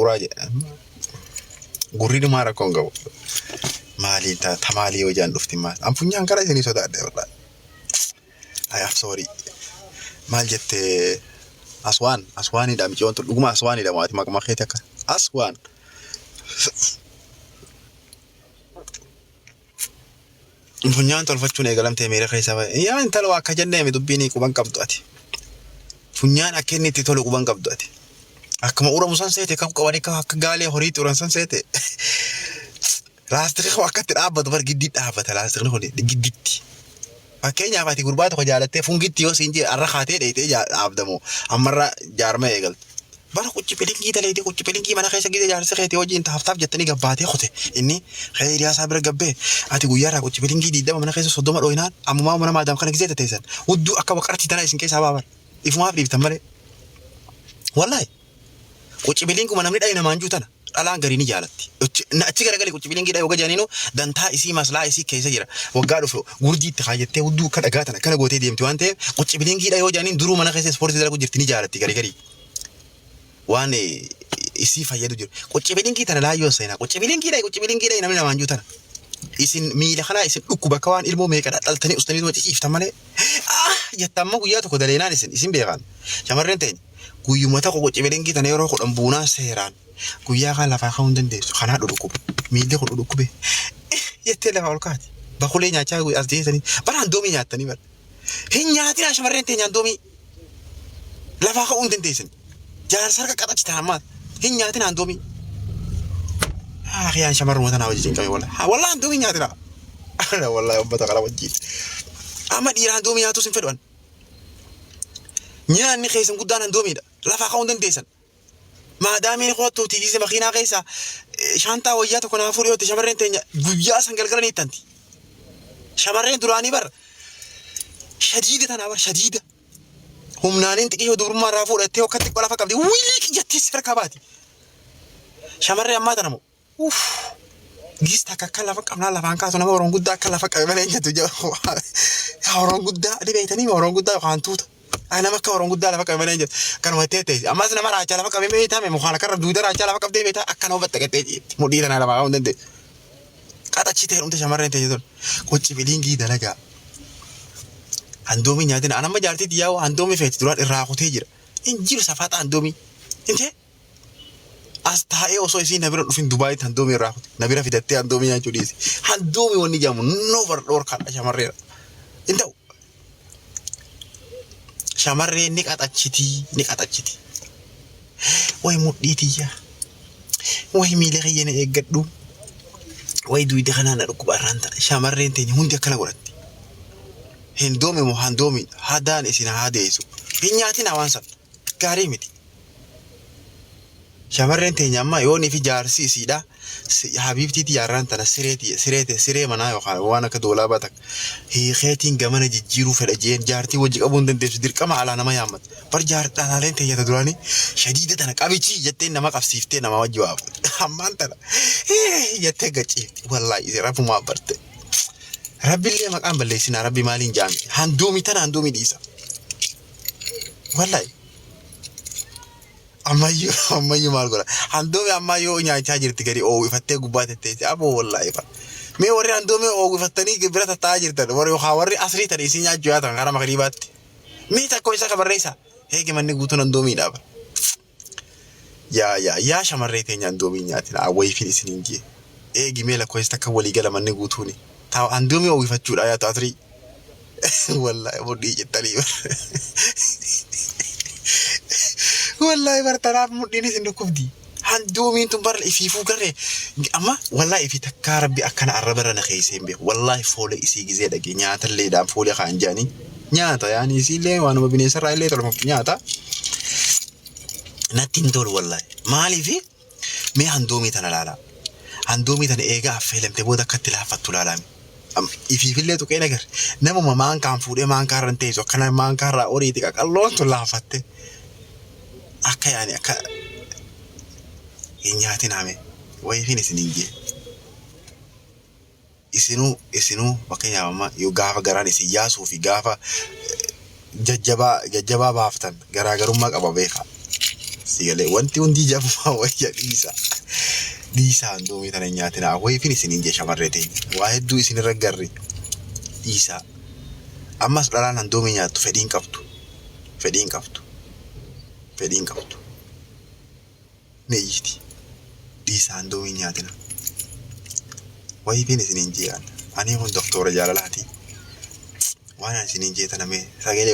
uraa jedha. Gurri dhumaa rakkoo hin qabu. Maaliin ta tamaalii yoo jaan dhufti maal. An funyaan kara isinii sodaadhe wallahi. I am sorry. Maal jette aswaan aswaanidha miciyoon tun dhuguma aswaanidha maati maquma keeti akka aswaan. Funyaan tolfachuun eegalamtee miira keessa ba'e. Yaa intala waa akka jenneemi dubbiin quban qabdu ati. Funyaan akka inni itti tolu quban qabdu ati. Akkuma uramu san seete kan qabanii akka akka gaalee horiitti uran san seete. Laastikni kun akka itti dhaabbatu bar giddii dhaabbata laastikni kun gidditti. Fakkeenyaaf ati gurbaa tokko jaalattee fungitti yoo siin jee arra kaatee dheeyxee dhaabdamoo ammarra jaarma eegalta. Bara qucciphilingii daleeyde qucciphilingii mana keessa gizee jaarsa keetii wajjiin taaf taaf jettanii gabbaatee kute inni ka'ee hiriyaa isaa bira gabbee ati guyyaarraa qucciphilingii 20 mana keessa 30 dhooynaan ammumaa mana maadaam kana gizee tateessan hudduu akka waqartii tanaa isin keessaa baa bar ifumaaf dhiiftan malee wallahi qucciphilinguma namni dhayi namaan juu tana dhalaan garii ni jaalatti achi garagali qucciphilingii dhayi hoga jedhaniinu dantaa isii maslaa isii keessa jira waggaa dhufu gurdii itti kaayyattee hudduu akka dhagaa tana akkana gootee deemti waan ta'eef qucciphilingii dhayoo jedhaniin duruu mana keessa ispoortii dalagu jirti ni jaalatti garii garii. Waan isii fayyadu jiru. Quccibilinkii tana laayyoo seenaa. Quccibilinkii dhayi quccibilinkii dhayi namni namaan jiru tana. Isin miila kanaa isin dhukkuba akka waan ilmoo meeqa dhaltanii ustanii tuma ciciiftan malee. Ah jetta amma guyyaa tokko daleenaan isin isin beekan. Shamarreen teenya guyyuma tokko quccibilinkii tana yeroo 10 buunaa seeraan guyyaa kaan lafaa ka'uu hin dandeessu. Kanaa dhudhukkuba. Miilli kun dhudhukkube. Jettee lafaa ol kaati. Bakulee nyaachaa as deessanii bara handoomii nyaattanii bara. Hin nyaatinaa shamarreen teenya handoomii. Lafaa ka'uu hin dandeessan. Jaarsa harka qaxachitan ammaa hin nyaatinaa handoomii. Haa kiyaan shamarruma tanaa wajjin cinqame wala. Haa wallah handoomii nyaatinaa. Wallahi ummata kana wajjin. Amma dhiira handoomii nyaatus hin fedhu an. Nyaanni keessan guddaan handoomiidha. Lafaa ka'uu hin dandeessan. Maadaamiin koottuu tiisise makiinaa keessa shaantaa wayyaa tokko naa fuudhi yoo shamarreen teenya guyyaa san galgala ni ittanti. Shamarreen duraanii bar shadiida tanaa bar shadiida. Humnaaniin xiqqishoo dubrummaa irraa fuudhattee akka xiqqoo lafa qabdi wiliiqi jettee si harkaa baati. Shamarree ammaa tana moo Uff gis takka akka lafa qabnaa lafaan kaasu nama horoon guddaa akka lafa qabe malee hin jettu yaa horoon guddaa ni beektanii horoon guddaa yookaan tuuta haa nama akka horoon guddaa lafa qabe malee hin jettu kanuma itti teessi ammas nama raachaa lafa qabe beektaa mee mukaan akka duuda raachaa lafa qabdee beektaa akka nama baxxaqattee ciifti mudhii tanaa lafaa ka'uu hin dandeessu qaxachi ta'e dhumte shamarreen teesse tun qocci biliingii dalagaa handoomii nyaatina an amma jaartii tiyyaa handoomii feeti duraan irraa kutee jira hin jiru safaaxa handoomii intee As taa'ee osoo isiin na bira hin dhufin Dubaayitti handoomii irraa kute. Na bira fidattee handoomii nyaachuu dhiisi. Handoomii wanni jedhamu never dhoorkaadha shamarreera. Hin ta'u. Shamarreen ni qaxachiti ni qaxachiti. Way mudhii tiyya. Way miila kiyya na eeggadhu. Way duyda kanaa na dhukkuba irraan tana. Shamarreen teenya hundi akkana godhatti. Hindoomi moo handoomiidha. Hadaan isin haa deessu. Hin nyaatinaa waan sana. Gaarii miti. Shamarreen teenya amma yoonii fi jaarsi isiidha habiibtii tiyya arraan tana siree tiyya siree tee siree manaa yookaan waan akka doolaabaa takka hiikeetiin gamana jijjiiruu fedha jeen jaartii wajji qabuu hin dandeessu dirqama alaa nama yaammata bar jaar dhalaaleen teenya ta duraanii shadiida tana qabichii jetteen nama qabsiiftee nama wajji waa fuute ammaan tana jettee gachiifti wallaahi isin rabbumaa barte rabbillee maqaan balleessinaa rabbi maaliin jaami handuumii tana handuumii dhiisa Wallahi. Ammayyuu ammayyuu maal godha? Handoomii ammaa yoo nyaachaa jirti gadi oowwifattee gubbaa tetteessi. Aboo wallahi fa. Mee warri handoomii oowwifattanii bira tattaa'aa jirtan warri yookaan warri asrii tan isin nyaachuu yaatan karaa magriibaatti. Mee takko isa ka barreessaa. Eegi manni guutuun handoomii dhaaba. Yaa yaa yaa shamarree teenya andoomii hin nyaatina awwayifin isiniin jee. Eegi mee lakkoofsa takka walii gala manni guutuuni. Taa andoomii oowwifachuudha yaatu asrii. Wallaahi mudhii cittanii bar. Wallaahi bar tanaaf mudhiin isin dhukkubdi. Handoomiin tun bar ifiifuu garee amma wallaahi ifii takkaa rabbi akkana arraba irra na keessee hin beeku. Wallaahi foolee isii gizee dhage nyaatalleedhaan foolee kaan jedhanii nyaata yaani isiillee waanuma bineensarraa illee tolfamtu nyaata. Natti hin tolu wallaahi. Maaliifi Mee handoomii tana laalaa. Handoomii tana eega affeelamte booda akka itti laaffattu laalaa mee. Ifiifillee tuqee hin agarre. Namuma maankaan fuudhee maankaa irra hin teessu akkana maankaa irraa oriiti qaqalloon tun laaffatte. Akka yaani akka hin nyaatinaa mee. Wayifiin isiniin jee. Isinuu isinuu fakkeenyaaf amma yoo gaafa garaan isin yaasuu fi gaafa jajjabaa jajjabaa baaftan garaagarummaa qaba beekaa. Si galee wanti hundi jabumaa wayya dhiisa. Dhiisa handoomii tana hin nyaatinaa. Wayiifin isiniin jee shamarree teenya. Waa hedduu isinirra garri. Dhiisaa. Ammas dhalaan handoomii nyaattu fedhiin qabdu. Fedhiin qabdu. Fedhiin qabdu. Ni iyyiti. Dhiisa handoomii hin nyaatina. Wayiifin isiniin jee ani. Ani kun doktora jaalalaati. Waan ani isiniin jee tana mee sagalee.